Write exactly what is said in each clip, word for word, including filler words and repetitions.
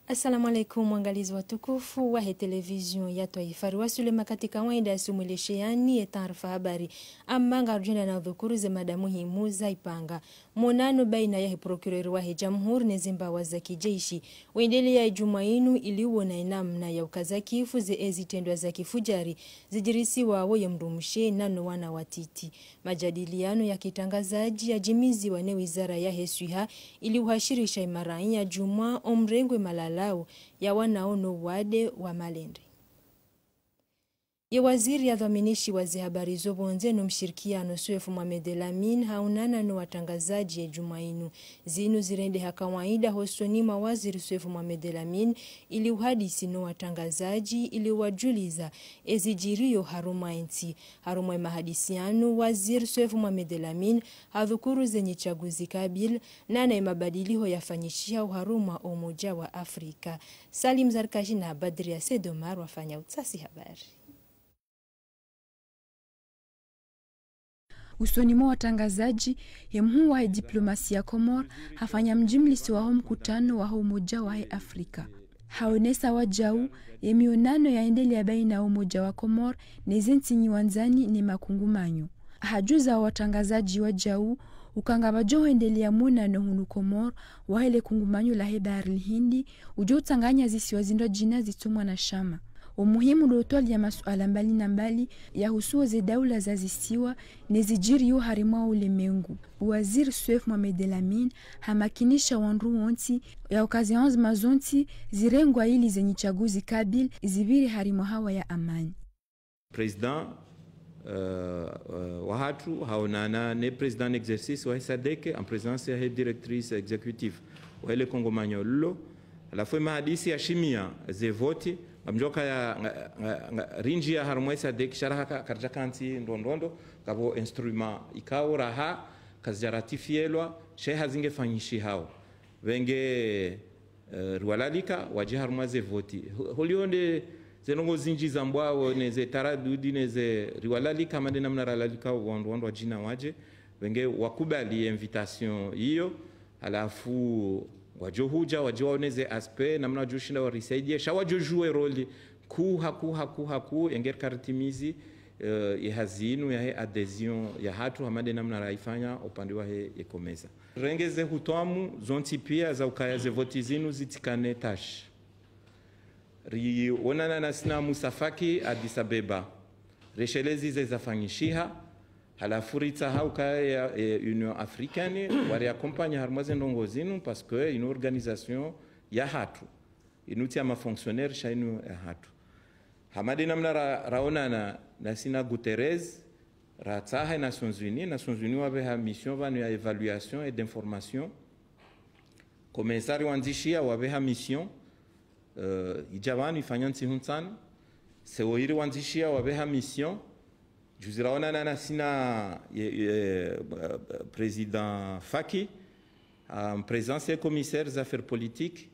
Assalamu alaikum, waangalizi watukufu wahe televizion ya twaifa. Riwaswili makati kawaida ya sumwelesheani ye taarifa habari. Amma ngarudjo enda na udhukuru ze mada muhimu zaipanga. Monano baina yahe procureur wahe jamhuri ne ze mbawa za kijeshi wendelea ye djumwa inu ili uona ye namna ya ukaza kifu ze ezitrendwa za kifujari zidjirisiwawo ye mdrumshe nano wana watiti. Majadiliano ya kitrangazadji yadjimiziwa ne wizara yahe swiha ili uhashirisha imaraiya djumwa omrengwe malalao ya wanao no wade wa malende. Ye waziri yadhwaminishiwa ze habari zo pvondze no mshirikiano Souef Mohamed El Amine haonana no watrangazadji ye djumwa inu. Zinu zirendeha kawaida hosoni mwa waziri Souef Mohamed El Amine ili uhadisi no watrangazadji ili uwajuliza ezidjiriyo harumwa entsi. Harumwa emahadisi yanu, waziri Souef Mohamed El Amine hadhukuru ze nyitsaguzi kabili nana emabadiliho yafanyishiha oharumwa Umoja wa Afrika. Salim Zarkashi na Badria Said Omar wafanya utsasi habari. Usoni mwa watrangazadji, ye mhuu wahe diplomasi ya Komor hafanya mjimlisi waho mkutano waho Umoja wahe Afrika. Haonesa wajau ye mionano yaendelea baina Umoja wa Komor ne ze ntsi nyi wandzani ne makungumanyo. Hajuza watrangazadji wajau uka ngapvadjo hwendelea monano hunu Komor wahe le kungumanyo lahe Bahari Lhindi udjo utsanganya zisiwa zindrwadjina zitso mwanashama. Omuhimu ndo utwalia masuala mbali na mbali yahusuo ze daula za zisiwa ne zidjiriyo harimwa ulemengu. Waziri Souef Mohamed El Amine hamakinisha wandru wontsi ya uka ze anzima zontsi zirengwa ili ze nyitsaguzi kabili zipvire harimwa hawa ya amani. Président, euh, euh, wahatru haonana ne président en exercice wahe SADC en présence yahe directrice exécutive wahe le kongomanyo lilo. Halafu emahadisi yashimia ze voti, ngamdjoka ya, nga, nga, nga, rindji ya harumwa SADC sha raha ka, karidja kantsi ndrondrondo, ngapvo instrument ikao raha kazidja ratifielwa, she hazi ngefanyishihao. Pvenge, eh, riwalalika wadje harumwa ze voti. Ho-, holio nde ze ndrongoo zindji zambwawo ne ze taradudi ne ze riwalalika, hama nde namna ralalikao wandru, wandru wadjina wadje. Pvenge wakubali invitation iyo, halafu ngwadjo hudja, wadje waone ze aspect, namna wadjo shinda warisaidie, sha wadjo jouer rôle kuu, hakuu, hakuu, hakuu, yenge rikaritimizi, eh, ye hazi inu yahe adhésion yahatru, hama nde namna raifanya upande wahe ye COMESA. Rengeze hutwamu zontsi pia za ukaya ze voti zinu zitsikane tashi. Rionana na sina Moussa Faki Addis Abeba. Reshelezi ze zafanyishiha. Halafu ritsaha ukaya, eh, Union Africaine wari accompagner harumwa ze ndrongoo zinu, parce que inu organisation yahatru. Inu tsi ya ma fonctionnaires sha inu yahatru. Hama nde namna ra, raonana na sina Guterres, ratsaha Nations Unies, Nations Unies wapveha mission pvanu ya évaluation et d'information. COMESA riwandzishia wapveha mission, eh, idja pvanu ifanya ntsihu ntsanu. Sewo iri wandzishia wapveha mission. Juzi raonana na sina ye, ye, eh, président Faki, en présence ye commissaire des affaires politiques.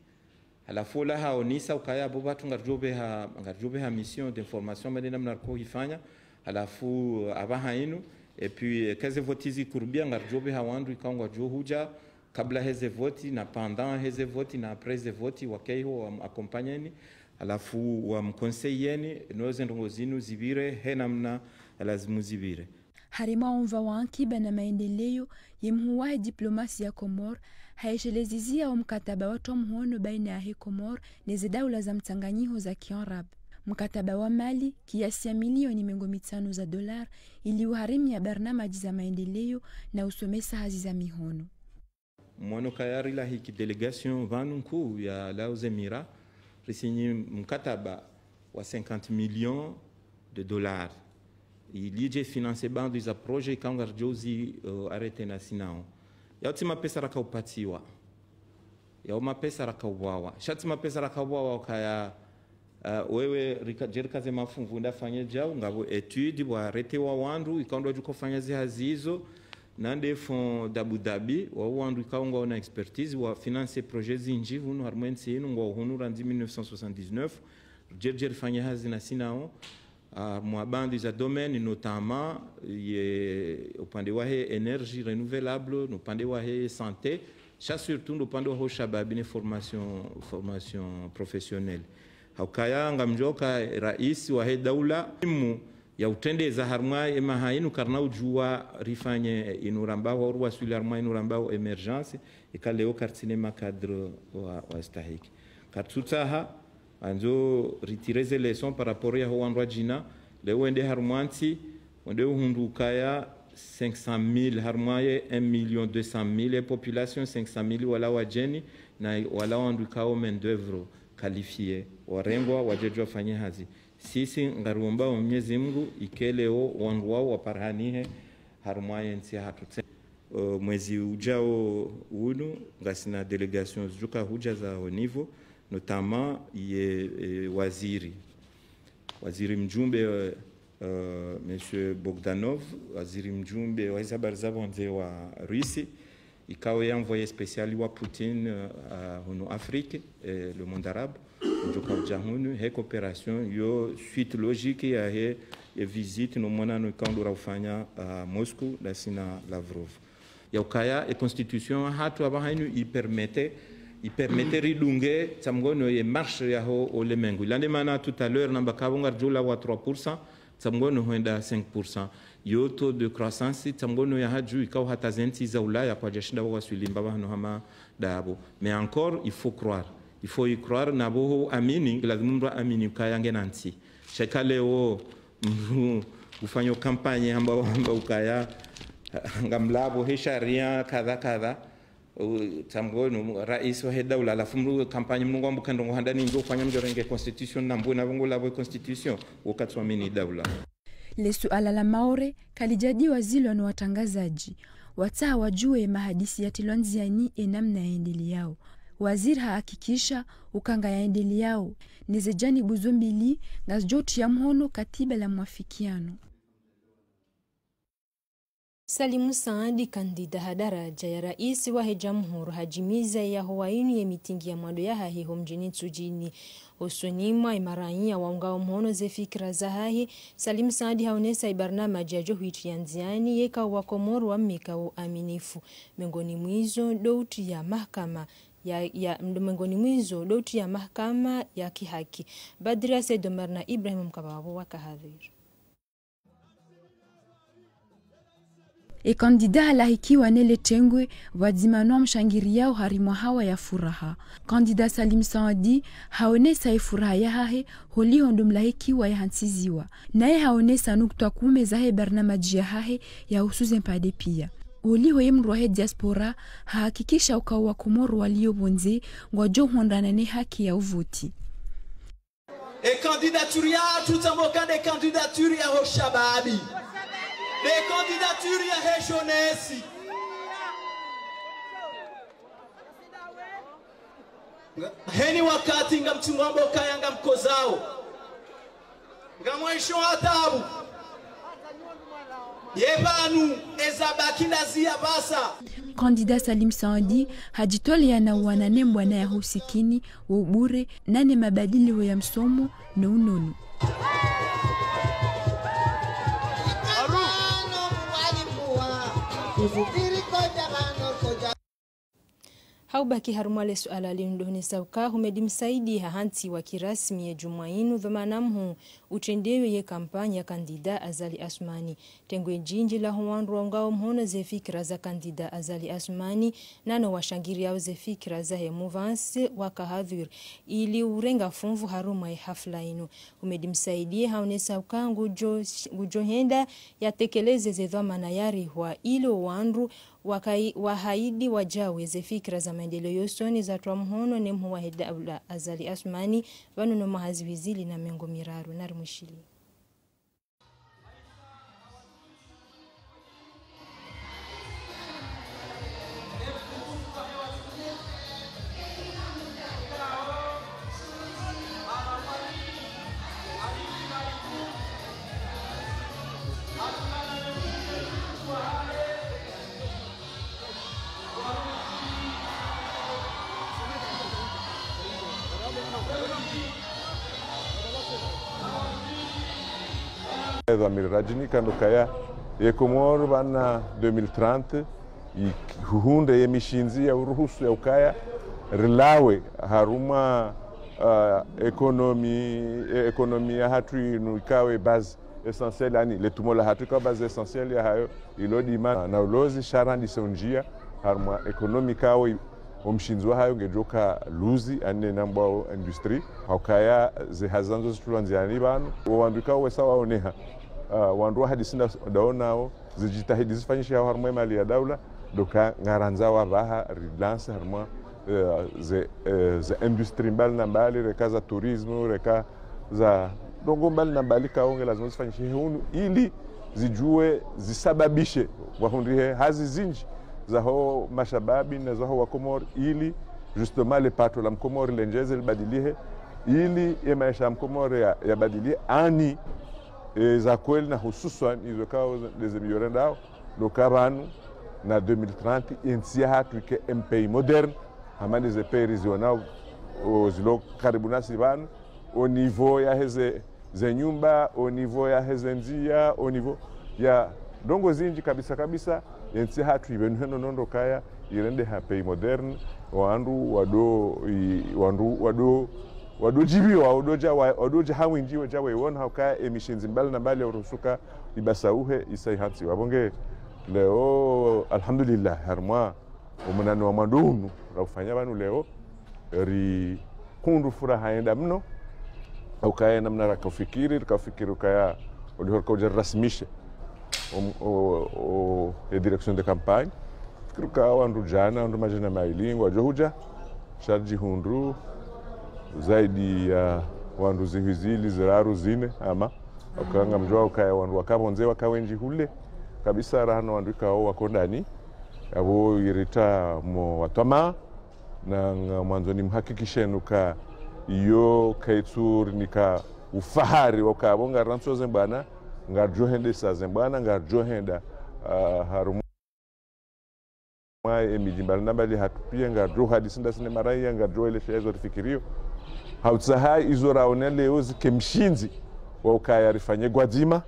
Halafu ola haonesa ukaya apvo pvatsu ngaridjo pveha, ngaridjo pveha mission d'information hama nde namna riko hifanya. Halafu, eh, apvaha inu. Et puis, eh, eka ze voti zikurubia ngaridjo pveha wandru ikao ngwadjo hudja kabla heze voti, na pendant heze voti, na après ze voti, wakaiho wam accompagner ni, halafu wam conseiller ni, no ze ndrongoo zinu zipvire, he namna lazimu zipvire. Harimwa omva wa ankiba na maendeleo, ye mhuu wahe diplomasi ya Komor haeshelezizia omkataba watrwa mhono baina yahe Komor ne ze daula za mtsanganyiho za kiarabu. Mkataba wa mali kiasi ya milioni mengo mitsanu za dolar ili uharimia barnamaji za maendeleo na usomesa hazi za mihono. Mwono kaya rilahiki délégation pvanu nkuu ya Laos Émirats, risinyi mkataba wa cinquante millions de dollars. Ili idje financer baadhwi za projet ikao ngaridjo zi, eh, arrêter na sinao. Yao tsi mapesa raka upatsiwa. Yao mapesa raka upvawa. Sha tsi mapesa raka upvawa ukaya, eh, wewe rika, dje rika ze mafungu nda fanye djau, ngapvo étude, pvwa arrêter wa wandru, ikao ndo wadjo ufanya ze hazi izo, na nde fonds d'Abu Dhabi, wa wandru ikao ngwaona expertise, wa financer projet zindji, hunu harumwa entsi inu, ngwao hunu randzi mille neuf cent soixante-dix-neuf, dje dje rifanye hazi na sinao, ah, mwa baadhwi za domaine, notamment, ye, upande wahe énergie renouvelable, no upande wahe santé, Sha surtout ndo upande waho shababi ne formation, formation professionnelle. Haukaya ngamdjoka rais wahe daula imu ya utrendeza harumwa emaha inu karina udjuwa rifanye inu rambao, au ruwaswili harumwa inu rambao émergence, ika leo karitsina ma cadre wa, wastahiki. Karitsutsaha, andzo retirer ze leçons par rapport yaho wandru wadjina, leo wende harumwa ntsi, wende uhundru ukaya cinq cent mille, harumwa ye un million deux cent mille ye population, cinq cent mille wala wadjeni, na wala wandru ikao main d'œuvre qualifiée, warengwa, wadjadjuwa wafanye hazi. Sisi ngariomba wa Mwenyezi Mungu, ike leo wandru wao waparihanihe harumwa ye ntsi yahatru tse. Euh, mwezi ujao unu, ngasina délégation zidjoka hudja za haut niveau, notamment ye, eh, waziri. Waziri mdjumbe, euh, euh, Monsieur Bogdanov, waziri mdjumbe wahe ze habari za pvondze wa Russie, ikao ye envoyé spécial wa Poutine, euh, hunu Afrique, eh, le monde arabe. Ndjoka udja hunu, he coopération, yo suite logique yahe, ye visite no mwonano ikao ndo raufanya, ah, Moscou, ndasi na Lavrov. Ya ukaya, ye constitution yahatru apvaha inu i permettre, i permettre ridunge, tsamgono ye marche yaho ulemengu. Ila nde mana tout à l'heure, namba kapvo ngaridjo ulawa trois pour cent, tsamgono hwenda cinq pour cent. Yo taux de croissance, tsamgono ya hadju, ikao hata ze ntsi za Ulaya kwadjashinda wawaswili mbapvahanu hama ndapvo. Mais encore, il faut croire. Il faut y croire, na pvo ho amini, lazimu mndru amini ukaya ngena ntsi. Sha ika leo, mndru ufanya campagne hamba, hamba ukaya, ngamlapvo he sharia, kadha, kadha. U-, tsamgono, rais wahe daula, halafu mndru campagne mndru ngwambo kandrongo handani ndjo ufanya mdjo renge constitution na mbwe na pvo ngolapvo constitution, wo katswamini daula. Le suala la Maore kalidjadjiwa zilwa no watrangazadji. Watsaha wadjuwe ye mahadisi yatrilwa ndziani ye namna yaendeleyao. Waziri hahakikisha uka ngayaendeleyao, ne ze janibu zo mbili ngazidjo utria mhono katiba la mwafikiano. Salim Said, kandida ha daraja ya rais wahe jamhuri, hadjimiza yaho wa inu ye mitingi ya mwando yahahe ho mdjini Ntsudjini. Hosoni mwa ye maraiya waungao mhono ze fikira zahahe, Salim Said haonesa ye barnamaji yadjo huitria ndziani yeka wa Komoro wamnika wo uaminifu. Miongoni mwa izo ndo utria mahakama ya, ya, ndo miongoni mwa izo ndo utria mahakama ya kihaki. Badria Said Omar na Ibrahim Mkababo waka hadhwiri. Ye kandida halahikiwa ne le tengwe, pvwadzima no wamshangiriyao harimwa hawa ya furaha. Kandida Salim Saadi haonesa ye furaha yahahe holiho ndo mlahikiwa yahantsiziwa. Naye haonesa nukta kume zahe barnamaji yahahe yahusu ze mpade piya. Holiho ye mndru wahe diaspora hahakikisha uka wa Komoro waliyo pvondze ngwadjo hondana ne haki ya uvoti. Ye candidature yahatru tsamboka nde candidature yaho shababi. Nde candidature yahe jeunesse. Nga-, heni wakati ngamtsingwambo kaya ngamkozao. Ngamwaisho hatabu. Ye pvanu, eza baki ndazi ya pvasa. Kandida Salim Saadi hadjitoleya na uwana ne mbwana ya husikini, wo bure, nane mabadiliho ya msomo no unono. Ha ubaki harumwa le suala linu ndo hunesa uka Humedi Msaidie hahantsiwa kirasmi ye djumwa inu dhwamana mhuu utrendewe ye kampanye ya kandida Azali Assoumani. Tengwe djindji laho wandru waungao mhono ze fikira za kandida Azali Assoumani, nano washangiriyao ze fikira zahe mouvance waka hadhwiri ili urenga funvu harumwa ye hafla inu. Humedi Msaidie haonesa uka ngudjo, ngudjo henda yatekeleze ze dhwamana yarihwa ili wo wandru wakai-, wahaidi wadjawe ze fikira za maendeleo yosoni zatrilwa mhono ne mhuu wahe daula Azali Assoumani, pvanu no mwaha zihwi zili na mengo miraru. Nari mwishiliye. Edha Amir Rajni kando kaya ye Komoro pvanu deux mille trente, I-, huhundre ye mishindzi ya uruhusu ya ukaya rilawe harumwa, ah, ekonomi, e-, ekonomi yahatru inu ikawe base essentielle, ani le tumo lahatru ikawe base essentielle yahayo, ilo dima na ulozi sha randise undjia harumwa ekonomi ikao i-, omshindzi wahayo ngedjoka luzi, ani nambwao industrie, ha ukaya ze hazi zandzo zitulwa ndziani pvanu. Wo wandru ikao wesa waoneha, ah, wandru wa hadisi nda-, ndaonao, zijitihadi zifanyishiha harumwa emali ya daula, ndo uka ngarandzao apvaha relance harumwa, eh, ze, eh, ze industrie mbali na mbali, reka za tourisme, reka za ndrongoo mbali na mbali ikao nge lazima zifanyishihe hunu, ili zidjuwe zisababishe wahundrihe hazi zindji zaho mashababi na zaho wakomori, ili justement le pato la mkomori lendjeze libadilihe, ili ye maesha ya mkomori ya, yabadilihe, ani, e, za kweli na hususwan izo ikao nde ze miyore ndao, ndo uka pvanu na deux mille trente, yentsi yahatru ike un pays moderne, hama nde ze pays zionao, o, zilo karibu nasi pvanu, au niveau yaheze, ze nyumba, au niveau yaheze ndzia, au niveau ya ndrongoo zindji kabisa kabisa, yentsi yahatru ipvenuhe no nondo ukaya irendehe pays moderne, wandru wado, i-, wandru wado, wado djibiwa, wado dja wa-, wado dja hawindji, wadja waiona, ha ukaya emishindzi mbali na mbali ya uruhusu uka ibasauhe, isa ihantsi. Wapvo nge leo, alhamdulillah, harumwa omunane wa mwando unu raufanya pvanu leo, rihundru furaha yenda mno, ha ukaya namna rakaufikiri, rikaufikiri ukaya oliho rikaudja rirasimishe o, o, o, e direction de campagne. Fikiri ukaya wandru djana, wandru madjana mayili ngwadjo hudja, sha ridjihundru zaidi ya wandru zihwi zili, ziraru, zine, ama, ha uka ngamdjuao ukaya wandru waka pvondze waka wendji hule kabisa, raha no wandru ikao wako ndani, apvo irita mo watwamaa, na ngamwandzo nimhakikisheni uka iyo kaitsurinika ufahari wa uka apvo ngarantso ze mbwana, ngaridjo hendesa ze mbwana, ngaridjo henda, ah, harumwa emidji mbali na mbali yahatru pia, ngaridjo hadisi ndasi ne maraya, ngaridjo elesha ezo rifikirio. Ha utsaha izo raona leo zike mshindzi wa ukaya rifanye gwadzima,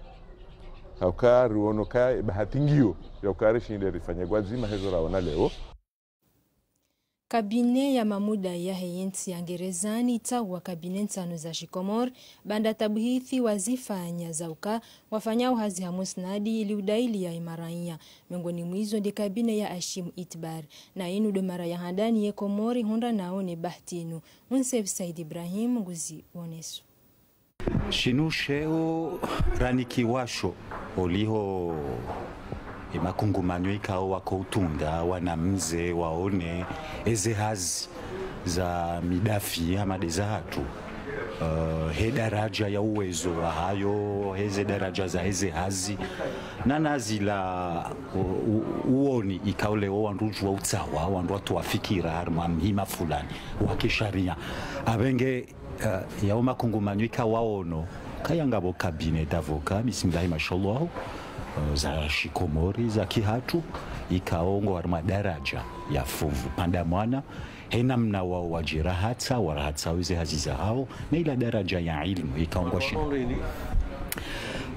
ha uka riono ukaya ibahati ngiyo ya uka rishinde rifanye gwadzima hezo raona leo. Kabine ya mamuda yahe yentsi ya Ngerezani itsaua kabine ntsanu za shikomori, baanda tabuhithi wazifanya za uka wafanyao hazi ha musnadi ili udailia emaraya. Miongoni mwa izo nde kabine ya Hashim Itbar. Na inu ndo mara ya handani ye Komori ihundranao ne bahati inu. Monsef Said Ibrahim nguzioneso. Shinu sheo ranikiwasho oliho emakungumanyo ikao wako utunda wanamze waone eze hazi za midafi hama nde zahatru. Eh, he daraja ya uwezo wahayo, heze daraja za heze hazi. Na na zila u-, u-, uoni ikao leo wandru udjuwa utsaha, wandru watoa fikira harumwa mhima fulani wa kisharia. Apvenge Eh, yao makungumanyo ikao waono, kaya ngapvo cabinet d'avocat, bismillahi mashallah, eh, za shikomori, za kihatru, ikao ngo harumwa daraja ya funvu pvanda mwana, he namna wao wadjirahatsa, warahatsa weze hazi zahao, na ila daraja ya ilmu, ikao ngwa shi-,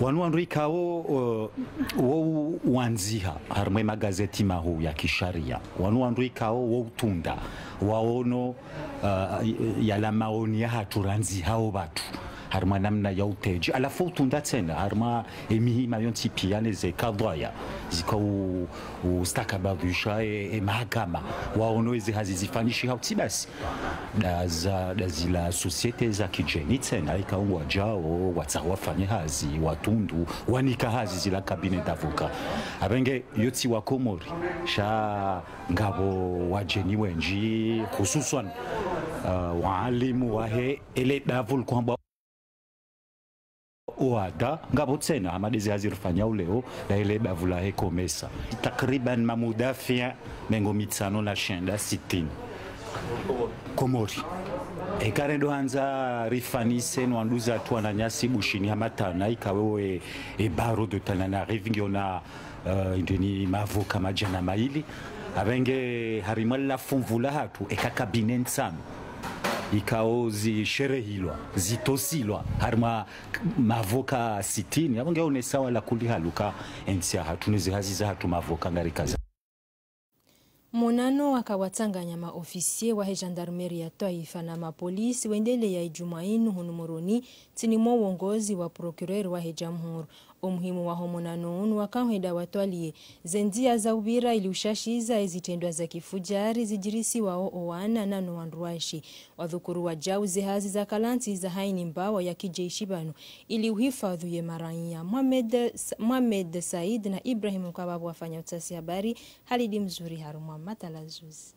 wanu wandru ikao, eh, wo wandziha, harumwa magazeti mahuu ya kisharia, wanu wandru ikao wo utunda, waono ah, yala maoni yahatru randzi hao pvatru. Harumwa namna ya uteji. Halafu utunda tsena, harumwa emihima yontsi pia neze kadhaya. Zika u-, ustakabadhisha e, e mahakama. Waono eze hazi zifanyishihao tsi basi. Nda za, nda zila société za kidjeni tsena, ikao ngwadjao, watsaha wafanye hazi, watundu, wanika hazi zila cabinet d'avocat. Apvenge yotsi wa Komori. Sha ngapvo wadjeni wendji, hususwan, eh, waalimu wahe ele davu likohambwa OHADA, ngapvo tsena, hama nde zi hazi rifanyao leo, na ele davu lahe COMESA. Takriban mamudafi mengo mitsano na shenda, sitini. Komori. Eka rendo handza rifanise no wanduzatru wananyasi Bushini hama Tana, ikao e, e barreau de Tananarive ngiona eh, indeni mavoka madjana mayili. Apvenge harimwa la funvu lahatru, eka kabine ntsanu. Ikao zisherehilwa, zitosilwa, harimwa mavoka sitini. Apvenge onesawo ala kulli hali uka entsi yahatru, nezi hazi zahatru mavoka ngarikaza. Monano waka watsanganya maofisiye wahe gendarmerie ya twaifa na mapolisi wendeleya idjumwa inu hunu Moroni, ntsini mwa uongozi wa procureur wahe jamhuri. Omuhimu waho monano unu waka uhenda watwaliye zendziya za upvira ili ushashiza ezitrendwa za kifujari zidjirisiwao owana nano wandruwashe. Wadhukuru wajau zehazi za kalantsi za haini mbawa ya kijeshi pvanu ili uhifadhwi ye maraiya. Mohamed Sa-, Mohamed Said na Ibrahim Mkababo wafanya utafiti habari, Halidi Mzuri harumwa matalazuzi.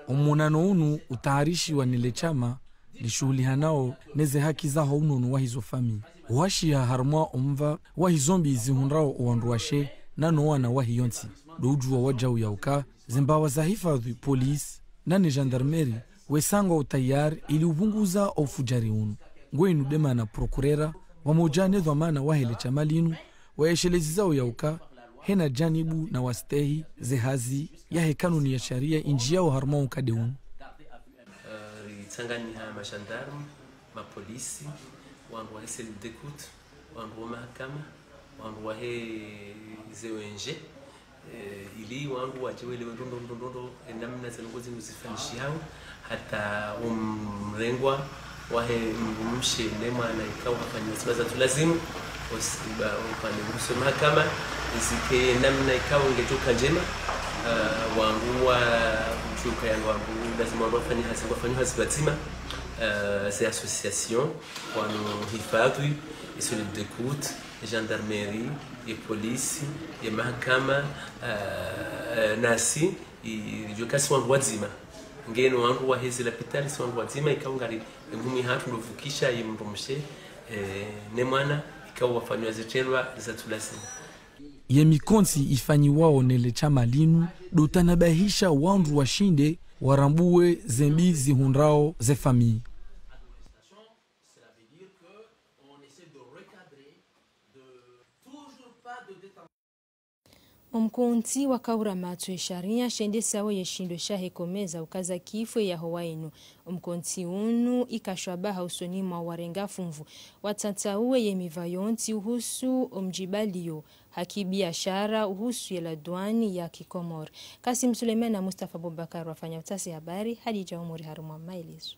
Omonano unu utayarishiwa nele shama lishuhulihanao neze haki zaho unono wahizo famiyi. Uhashiha harumwa omva wahizo mbi zihundrao owandruwashe nano wana wahiyo ntsi. Ndo udjuwa wajau yauka zembawa za hifadhwi, polisi, nane gendarmerie wesangwa utayari ili upvunguza oufujari unu. Ngwenu demana procureur wamoja ne dhwamana wahele shama linu waeshelezizao yauka hena janibu na wastehi zehazi yahe kanuni ya sharia indjiyao harumwa ukade unu. Ritsanganyiha magendarme, mapolisi, wandru wahe cellule d'écoute, wandru wa mahakama, wandru wahe ze ONG, ili wandru waje welewe ndrondrondrondro enamna ze ndrongoo zinu zifanyishihao, hata omrengwa wahe mdrumshe ne mwana ikao hafanyiwa ziba za tulazimu, osiba opane mbuso mahakama, izike namna ikao ngejoka njema. Wandru wa ujuka ya wandru lazima wandru wafanye hazi, wafanye hazi pvadzima. Ze association, wanu hifadhwi, ye cellule d'écoute, gendarmerie, ye polisi, ye mahakama, nasi ijo kasi wandru wadzima. Ngeno wandru waheze lapitali si wandru wadzima, ikao ngari emhumi hatru ndo pvukisha ye mdrumshe ne mwana ikao wafanyiwa zitrendwa za tulazimu. Ye mikontsi ifanyiwao nele shama linu ndo utanabahisha wandru washinde warambuwe zembi zihundrao ze famiyi. Omkontsi wa kaura matso ye sharia shendesao ye shindo shahe Komeza ukaza kifu ye yahowa inu. Omkontsi unu ikashwa baha usoni mwa warenga funvu watsantsaue ye miva yontsi uhusu omdjibalio haki biashara uhusu ye ladwani ya kikomori. Kasim Suleiman na Mustafa Abubakar wafanya utafiti habari, Hadidja Umuri harumwa maelezo.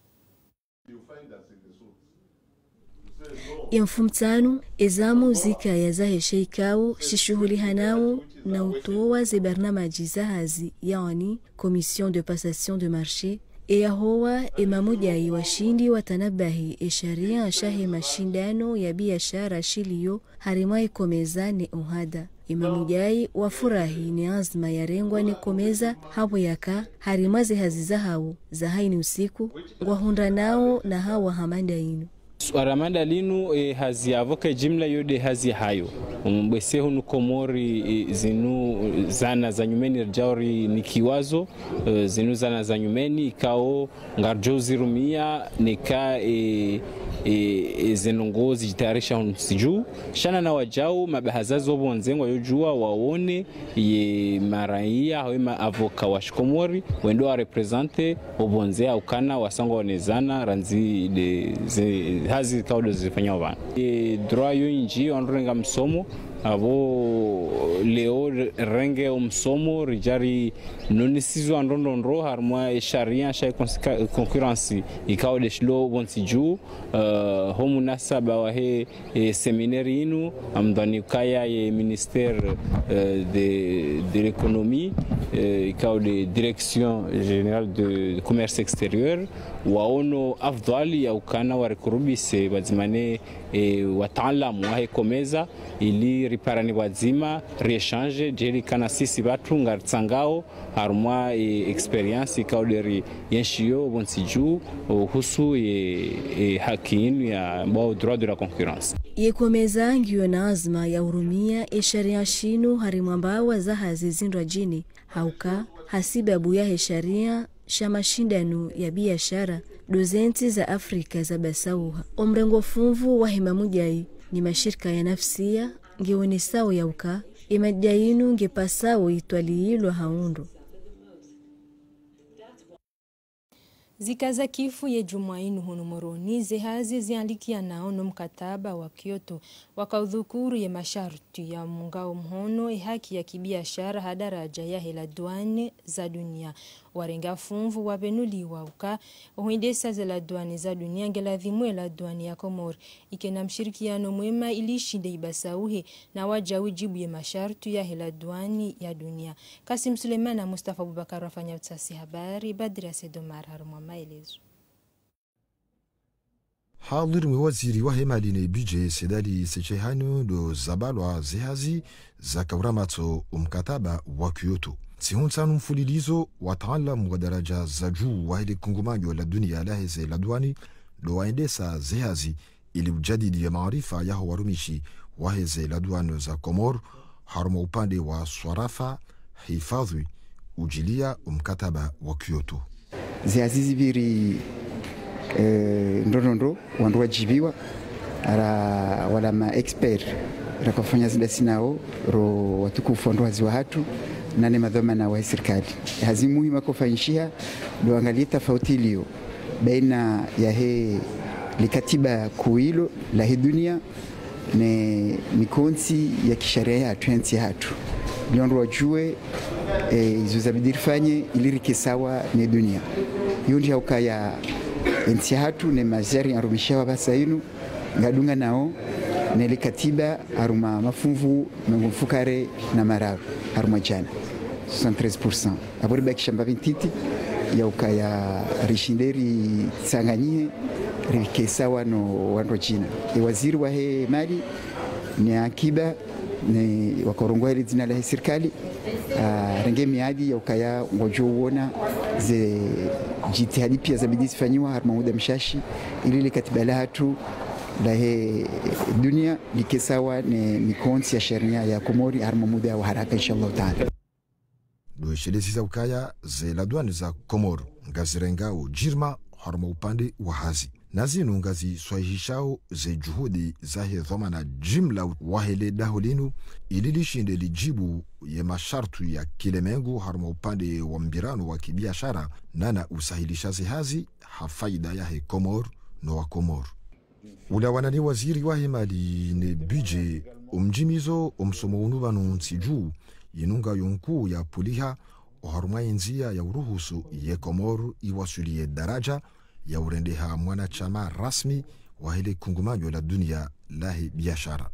Ye mfumtsanu, ezamu zikaya zahe she ikao shishuhulihanao na utowa ze barnamaji za hazi, yaani commission de passation de marché, eyahowa emamujayi washindi watanabahi esharia shahe mashindano ya biashara shilio harimwa ekomeza ne ohada. Emamujayi wafurahi ne anzima yarengwa ne komeza, hapvo yaka harimwa ze hazi zahawo za haini usiku ngwahundranao na hawa hamada inu. Suala mada linu, e, hazi yapvo ke jimla yo nde hazi yahayo. Mbwese hunu Komori, e, zinu zana za nyumeni ridjao rinikiwazo, e, zinu zana za nyumeni ikao ngarijo zirumia neka, e, e, e, ze ndrongoo zijitayarisha hunu ntsi dju. Shana na wajau mabahazazi opvondze ngwayojua waone ye maraiya hawe ma avocat wa shikomori wendo wa représenter opvondze haukana wasangwa wone zana randzi nde ze hazi ikao ndo zifanyao pvanu. E, droit yo indji wandru renga msomo, apvo leo renge omsomo ridja ri nonisizwa ndrondrondro harumwa esharia sha concurrence ikao nde shilo pvontsi dju, e, ho munasaba wahe, e, séminaire inu, amdhwani ukaya ye ministère, e, de, de l'économie, e, ikao nde direction générale de commerce extérieur, waono afdhwali yaukana warikurubise pvadzima ne, e, wataalamu wahe komeza, ili riparane pvadzima, riéchanger, djeli kana sisi pvatru ngaritsangao harumwa, e, expérience ikao nde ri yenshio pvontsi dju, uhusu ye, e, haki inu yambwao droit de la concurrence. Ye komeza ngiyo na anzima ya urumia esharia shinu harimwa mbawa za hazi zindrwadjine, hauka hasibabu yahe sharia sha mashindano ya biashara ndo zentsi za Afrika zapvasauha. Omrengo funvu wahe mamujayi ni mashirika ya nafsia ngeonesao yauka emada inu ngepvasao itwaliilwa ha undro. Zika zakifu ye djumwa inu hunu Moroni, ze hazi ziandikianao no mkataba wa Kyoto, waka udhukuru ye masharutwi ya mungao mhono ye haki ya kibiashara ha daraja yahe la duane za dunia. Warenga funvu wabenuliwa uka, uhwendesa ze la duane za dunia nge ladhimu ye la duane ya Komori ike na mshirikiano mwema ili ishinde ibasauhe na waja ujibu ye masharutwi yahe la duane ya dunia. Kasim Suleiman na Mustafa Abubakar wafanya utafiti habari, Badria Said Omar harumwa maelezo. Hadhwiri mwe waziri wahe mali ne budget Said Ali Sechehani ndo zabalwa ze hazi zaka uramatso umkataba wa Kyoto. Ntsihu ntsanu mfululizo, wataalamu wa daraja za juu wahe le kungumanyo la dunia lahe ze la duane ndo waendesa ze hazi ili ujadidi ye maarifa yaho warumishi wahe ze la duane za Komori, harumwa upande wa swarafa, hifadhwi, ujilia umkataba wa Kyoto. Ze hazi zipviri, eh, ndro ndro ndro, wandru wajibiwa, ara wala ma expert, raka ufanya zindasi nao, ro watukufu wandru hazi wahatru, na ne madhwamana wahe sirikali. Hazi muhimu yaka ufanyishiha, ndo angalia tafauti ilio baina yahe le katiba kuu ilo lahe dunia ne mikontsi ya kisharia yahatru, ya ntsi yahatru. Ili wandru wajue, eh, izo zabidi rifanye ili rike sawa ne dunia. Iyo ndi ha ukaya ye ntsi yahatru ne masharia yarumishiwa pvasa inu, ngayadunganao ne le katiba harumwa mafunvu mengo mfukare na mararu harumwa djana, soixante-treize pour cent. Apvo ribakisha mbapvi ntiti ya ukaya rishinde ritsanganyihe, rike sawa no wandru wa djina. Ye waziri wahe mali ne akiba, ne waka urongoa he le dzina lahe sirikali, ah, arenge miadi ya ukaya ngudjo uona ze jitihadi pia zabidi zifanyiwa harumwa muda mshashi, ili le katiba lahatru lahe dunia like sawa ne mikontsi ya sharia ya Komori harumwa muda wa haraka, inshallah taala. Ndo eshelezeza ukaya ze la duane za Komori ngazirengao jirma harumwa upande wa hazi. Na zinu ngaziswahihishao ze juhudi zahe dhwamana jimla wahe le daho linu, ili lishinde lijibu ye masharutwi ya kilemengu harumwa upande wa mbirano wa kibiashara, na na usahilisha ze hazi ha faida yahe Komori no wa Komori. Ulawana ne waziri wahe mali ne budget, omjimizo omsomo unu pvanu ntsi juu, inu ngayo nkuu ya puliha oharumwa ye ndzia ya uruhusu ye Komori iwaswili ye daraja ya urendeha mwanashama rasmi wahe le kungumanyo la dunia lahe biashara.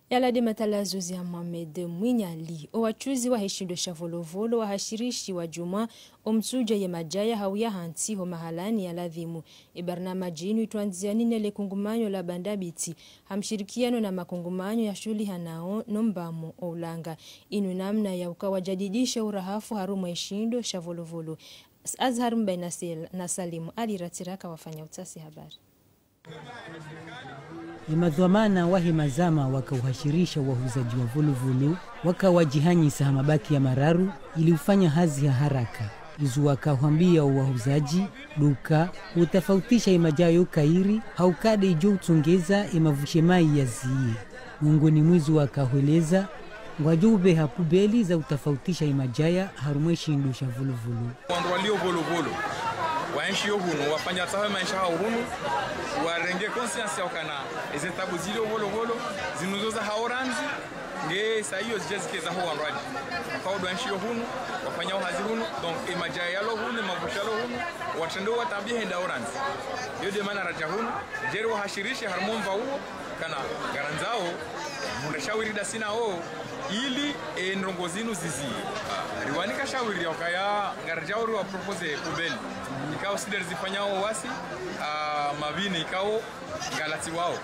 Yala nde matalazo ya Mohamed Mwinyali. Owachuzi wahe shindo sha Volovolo wahashirishiwa djumwa omsudja ye majaya hau ya hantsi ho mahalani ya ladhimu. Ye barnamaji inu itwandziani ne le kungumanyo la Bandabiti, ha mshirikiano na makungumanyo ya shuhulihanao no mbamo o ulanga. Inu namna ya uka wajadidishe urahafu harumwa ye shindo sha Volovolo. Azhar Mbaye na Sel-, na Salimu Ali Ratiraka wafanya utafiti habari. Ye madhwamana wahe mazama waka uhashirisha wahuzaji wa Volovolo, waka wajihanyisa ha mabaki ya mararu ili ufanya hazi ha haraka. Izo waka uhambia o wahuzaji, ndo uka utafautisha ye majaya yo kayiri, ha uka nde idjo utsongeza ye mavushe mayi ya ziye. Mongoni mwa izo waka uhweleza, ngwadjo ubeha pubeli za utafautisha ye majaya harumwa ye shindo sha Volovolo. Wandru walio Volovolo, waenshio hunu, wafanya tsaho ye maesha hao hunu, warenge conscience ya ukana eze tabu zilio Volovolo, zinu zo zahao randzi, nge sa iyo zidje zike zaho wandru wadji. Waka ndo waenshio hunu, wafanyao hazi hunu, donc ye majaya yalo hunu, ye mavushe yalo hunu, watrende watabihe nda o randzi. Iyo nde mana radja hunu, djeri wahashirishe harumwa omva uwo, kana ngarandzao mundre shawiri ndasi nao, ili, e, ndrongoo zinu zizi. Ah, riwanika shawiri ya ukaya ngaridjao riwa propose poubelle. Ikao sidari zifanyao wasi, ah, mavini ikao ngalatsiwao.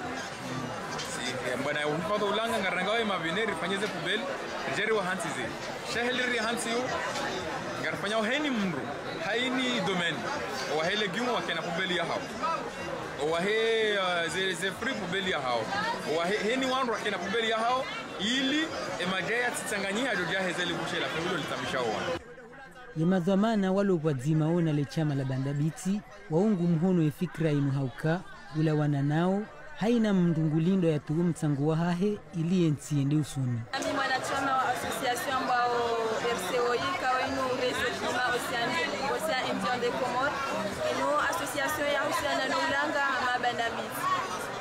Si, e, mbwana ya uhifadhwi ulanga ngarangao ye mavini rifanye ze poubelle, djeri wa hantsi ze. Sha heli ri hantsi yo, ngarifanyao heni mndru, haini domaine, owahe legume wakena poubelle yahao. Owahe, ah, ze, ze fruit poubelle yahao. Owahe, heni wandru wakena poubelle yahao, ili ye majaya yatsitsanganyihe adjo djahe ze livushe la pvevilo litsamisha owa. Ye madhwamana walo pvwadzima ona le shama la Bandabiti, waungu mhono ye fikira inu ha uka, ulawana nao, haina mndru ngulindo yatowe omtsango wahahe, ili ye ntsi yende usoni. Ami mwanashama wa association ambao R C O I, ikao inu Réseau Climat Océan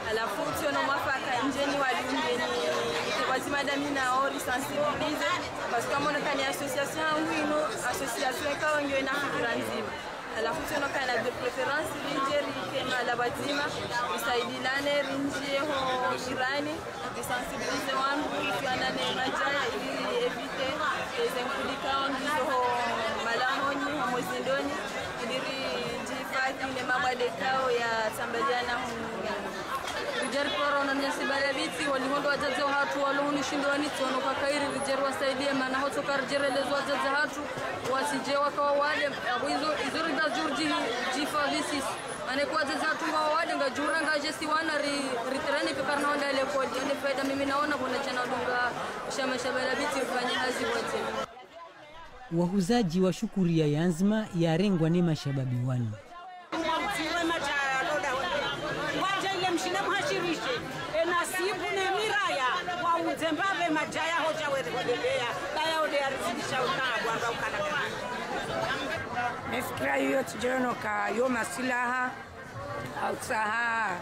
Halafu tsiono mwafaka ndjeni wali ndjeni, kwa zi madame na ori sensibiliser, parce que mon kani association yangu inu, association ikao ngiyo ina fikira ndzima. Halafu tsiono kana de préférence, ridje rike mahala pvadzima, risaidilane, rindjie ho jirani, risensibiliser wandru, rifanane madjaya, ili éviter, eze nkudi ikao ngizo ho malahoni, ho mozindoni, ili ridjihifadhwi ne mabwade ikao yatsambaliana ho. Ridje riparo na nyasi balabitsi, wali hondro wadzadze wahatru, walo hunu shindoni, tsiono kwa kairi, ridje riwasaidie, mana hotsoka ridje rieleze wadzadze wahatru, wasidje waka wawade, abo izo, izo riba djurdji, djihifadhwi sisi. Mana kwa wadzadze wahatru ngwawade, ngadjura ngadje si wana ri, ritrene pe karina wende likoli, yende faida mimi naona bona djana dunga, shama sha balabitsi, rifanye hazi wote. Wahuzadji washukuria ye anzima yarengwa ne mashababi wanu. Mwakutsiwe madjaya loda wende. Wadje ile mshinde muhashirishe. Ena sibu ne miraya. Waudze mbapvi madjaya hodja weri hodeleya. Daya ode yarizidisha ukaa bwamba ukana kama. Mefikira iyo tsidjono ka yo masilaha. Hautsaha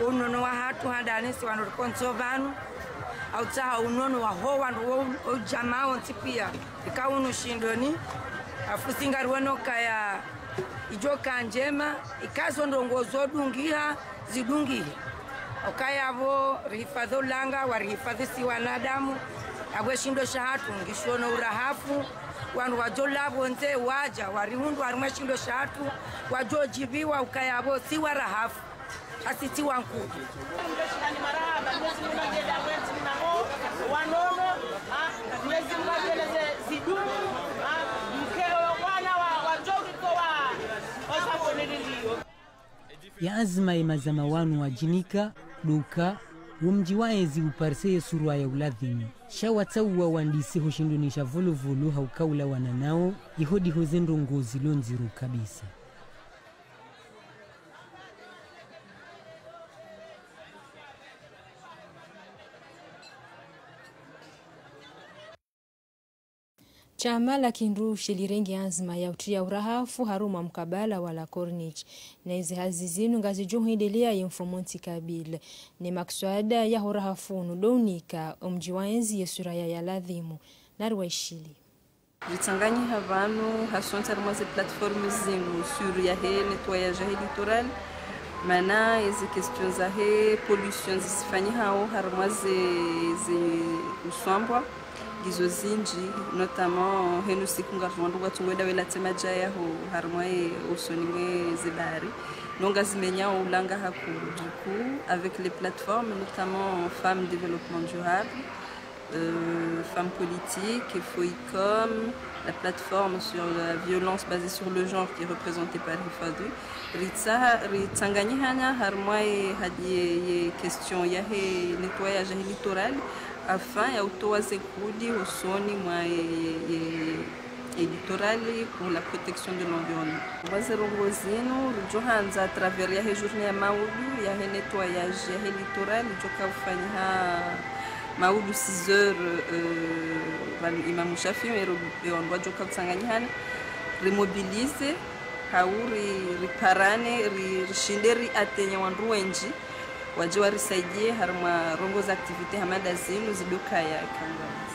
unono wahatru handani si wanu rikontso pvanu. Hautsaha unono waho wandru wo, wo udjamaa wontsi pia. Ika unu shindoni. Afu si ngariwono kaya idjo ka ndjema. Ika zo ndrongoo zodungiha, zidungihe. Okaya pvo rihifadhwi ulanga, warihifadhwi si wanadamu. Apvo eshindo shahatru, ngishono urahafu. Wandru wadjo lapvo ndze wadja, warihundru harimwa eshindo shahatru, wadjo djibiwa ukaya pvo si warahafu, hasi si wankuu. Ye anzima ye mazama wanu wadjinika, ndo uka, wo mdji wa ezi uparise ye sura ya uladhimu. Sha watsauwa wandise ho shindoni sha Volovolo ha uka ulawana nao, iho ndiho ze ndrongoo zilo ndziro kabisa. Shama la Kindru shilirenge anzima ya utria urahafu harumwa mkabala wa La Corniche. Na ezi hazi zinu ngazidjo hwendelea ye mfumontsi kabili. Ne makswada ya urahafu unu ndo unika omdji wa ezi ye sura ya yaladhimu. Nari waishili. Ritsanganyiha pvanu, hasontsi harimwa ze plateforme zinu, sur yahe nettoyage yahe littoral. Mana ezi questions zahe pollution zisifanyihao harimwa ze, ze uswambwa. Ngizo zindji, notamment henu siku ngaridjo wandru kwatsu ngwenda welatse madjaya ho harimwa ye usoni mwe ze bahari. No ngazimenyao ulanga hakuu. Du coup, avec les plateformes, notamment Femmes Développement Durable, euh, Femmes Politiques, Foicom, la plateforme sur la violence basée sur le genre qui est représentée par Hifadhwi, ritsaha, ritsanganyihana harimwa ye, hadi ye, ye question yahe nettoyage yahe littoral, afin ya utowa ze nkudi hosoni mwa ye, ye, ye, ye littoral pour la protection de l'environnement. Mwa ze ndrongoo zinu, ridjo handza à travers yahe journée ya maudu, yahe nettoyage yahe littoral, idjo ka ufanyiha maudu six heures, euh, pvanu Imam Shafi, ero, e wandru wadjo ka utsanganyihana, rimobilize, hau ri, riparane, ri, rishinde ri atteigne wandru wendji, wadje warisaidie harimwa ndrongoo za activité hama nda zinu zidokaya kangamizi.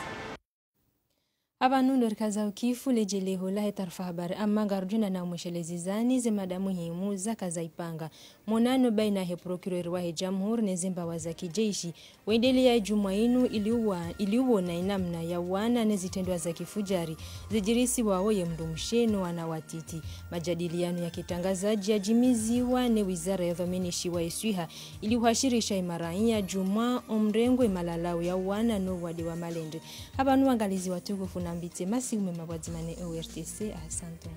Apvanu ndo rikaza ukifu ledjeleho lahe taarifa habari, amma ngarudjo na na umweshelezi zani ze mada muhimu zaka zaipanga. Monano baina he procureur wahe jamhuri ne ze mbawa za kijeshi, wendelea djumwa inu ili uwa, ili uwona inamna ya uwana ne zitrendwa za kifujari zidjirisiwao ye mdrumshe no wana watiti. Majadiliano ya kitrangazadji yadjimiziwa ne wizara ya dhwaminishiwa ye swiha ili uhashirisha imaraiya djumwa omrengo imalalau ya uwana no uwade wa malende. Apvanu wangalizi watukufu nambitse masiku mema pvwadzima ne O R T C, ahsantum.